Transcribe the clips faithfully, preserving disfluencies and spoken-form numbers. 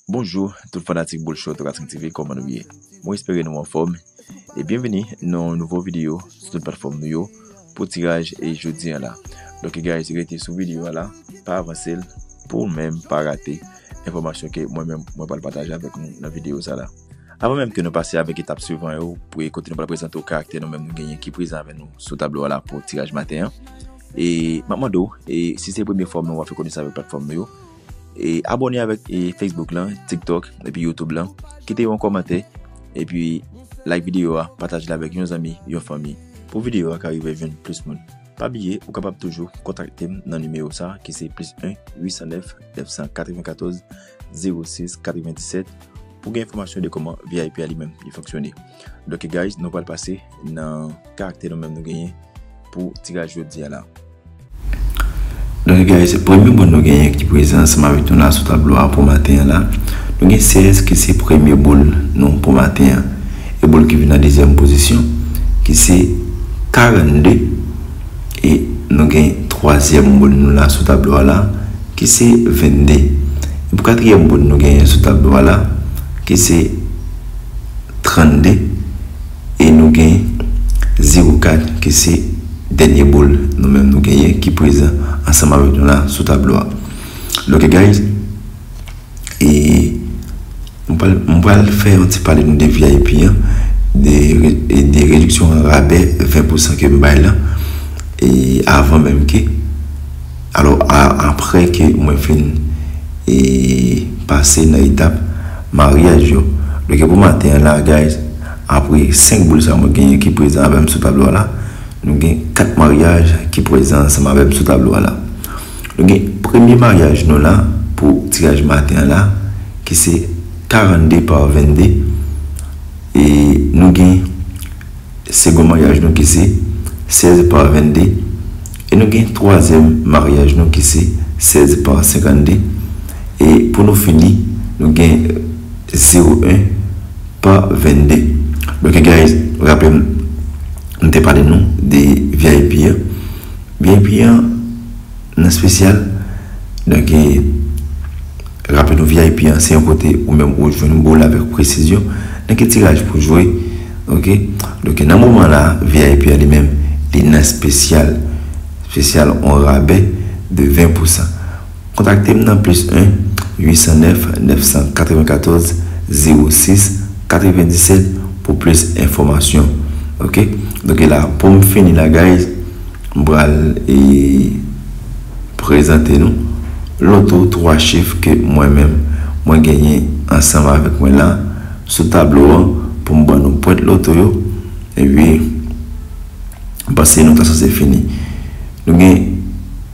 Bonjou tout fanatik Boul Show Tokating T V, kòman nou ye? Mwen espere nou anfòm. E byenveni nan yon nouvo videyo sou tout platfòm nou yo pou tiraj e jodi an la. Donk guys, rete sou videyo a la, pa avanse l pou w menm pa rate enfòmasyon ke mwen menm mwen pral pataje avèk nou nan videyo sa la. Avan menm ke nou pase avèk etap swivan yo, pou kote nou pral prezante w karaktè nou menm nou genyen ki prezan avèk nou sou tablo a la pou tiraj maten an. E m ap mande w, e si se premye fwa w menm w ap fè konesans avèk platfòm nou yo, e abòne avèk e Facebook lan, TikTok, epi YouTube lan. Kite yon kòmantè, epi like videyo a, pataje l avèk yon zanmi, yon fanmi, pou videyo a ka rive jwenn plis moun. Pa bliye, ou kapab toujou kontakte m nan nimewo sa a, ki se plis en uit san nèf nèf san katrevenkatòz zewo sis katrevendiset, pou gen enfòmasyon de kòman V I P a li menm li fonksyone. Donk guys, nou pral pase nan karaktè nou menm nou genyen pou tiraj jodi a la. Donk guys, premye boul nou genyen ki prezan ansanm avèk nou la sou tablo a pou maten an la. Nou gen sèz ki se premye boul nou pou maten an. E boul ki vin an dezyèm pozisyon ki se karannde. E nou gen twazyèm boul nou la sou tablo a la ki se vennde. E pou katriyèm boul nou genyen sou tablo a la ki se trannde. E nou gen zewo kat ki se dènye boul nou menm nou genyen ki prezan ansanm avèk nou la sou tablo a. Donk guys, e m pral, m pral fè yon ti pale nou de V I P an, de, de rediksyon an, rabè ven pousan ke m bay la. E avan menm ke, alò, a, apre ke mwen fin e pase nan etap maryaj yo. Donk pou maten an la guys, apre senk boul sa mwen genyen ki prezan avè m sou tablo a la, nou gen kat maryaj ki prezan ansanm avè m sou tablo a la. Nou gen premye maryaj nou la pou tiraj maten an la, ki se karannde pa vennde. E nou gen segon maryaj nou ki se sèz pa vennde. E nou gen twazyèm maryaj nou ki se sèz pa senkannde. E pou nou fini, nou gen zewo en pa vennde. Donk guys, raple m, m te pale nou de V I P an. V I P an nan espesyal. Donk, e, raple nou, V I P an, se yon kote ou menm ou jwenn boul avèk presizyon nan ki tiraj pou jwe. Oke? Donk, nan moman la, V I P an li menm, li nan espesyal. Espesyal, on rabè de ven pousan. Kontakte m nan plis en uit san nèf nèf san katrevenkatòz zewo sis katrevendiset pou plis enfòmasyon. Oke? Donk, e la, pou m fini la, guys, m pral, e, prezante nou loto twa chif ke mwen menm mwen genyen ansanm avèk mwen la sou tablo an pou m ban nou pwent loto yo. Epi, m panse nou ta sanse fini. Nou gen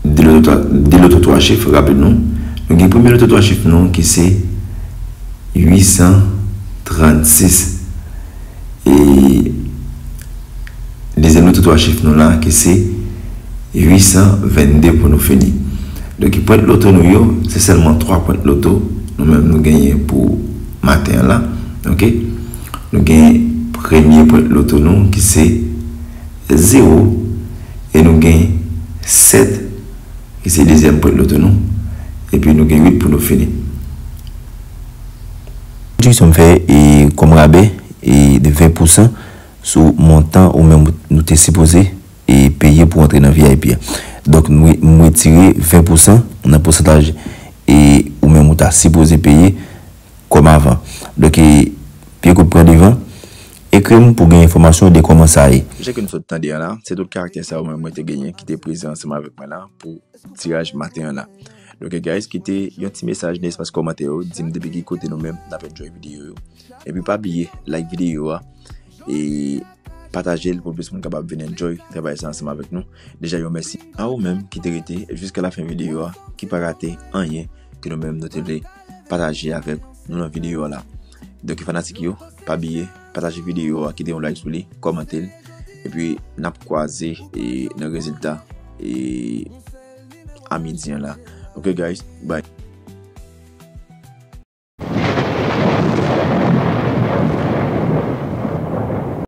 de loto twa, de loto twa chif, raple nou. Nou gen premye loto twa chif nou ki se uit san trannsis. E dezyèm loto twa chif nou la ki se uit san vennde pou nou fini. Donk, pwent loto nou yo, se sèlman twa pwent loto nou menm nou genyen pou maten an la. Oke? Nou gen premye pwent loto nou ki se zewo, e nou gen sèt ki se dezyèm pwent loto nou, epi nou gen uit pou nou fini. Rediksyon m fè, e, kòm rabè, e, de ven pousan sou montan ou menm nou te sipoze, e, peye pou antre nan V I P an. Donk, m re-, m retire ven pousan nan pousantaj, e, ou menm ou ta sipoze peye kòm avan. Donk, e, pye kout pran devan, ekri m pou gen enfòmasyon de kòman sa ye. Jan ke nou sot tande an la, se tout karaktè sa yo menm mwen te genyen ki te prezan ansanm avèk mwen la pou tiraj maten an la. Donk, guys, kite yon ti mesaj nan espas kòmantè yo, di m depi ki kote nou menm n ap enjoy videyo yo. Epi pa bliye, like videyo a, e pataje l pou plis moun kapab vin enjoy travay sa ansanm avèk nou. Deja yon mèsi a ou menm ki te rete jiska lafen videyo a, ki pa rate anyen ke nou menm nou te vle pataje avèk nou nan videyo a la. Donk, fanatik yo, pa bliye, pataje videyo a, kite yon like sou li, kòmante l, epi n ap kwaze, e, nan rezilta, e, a midi an la. Oke, guys, bye.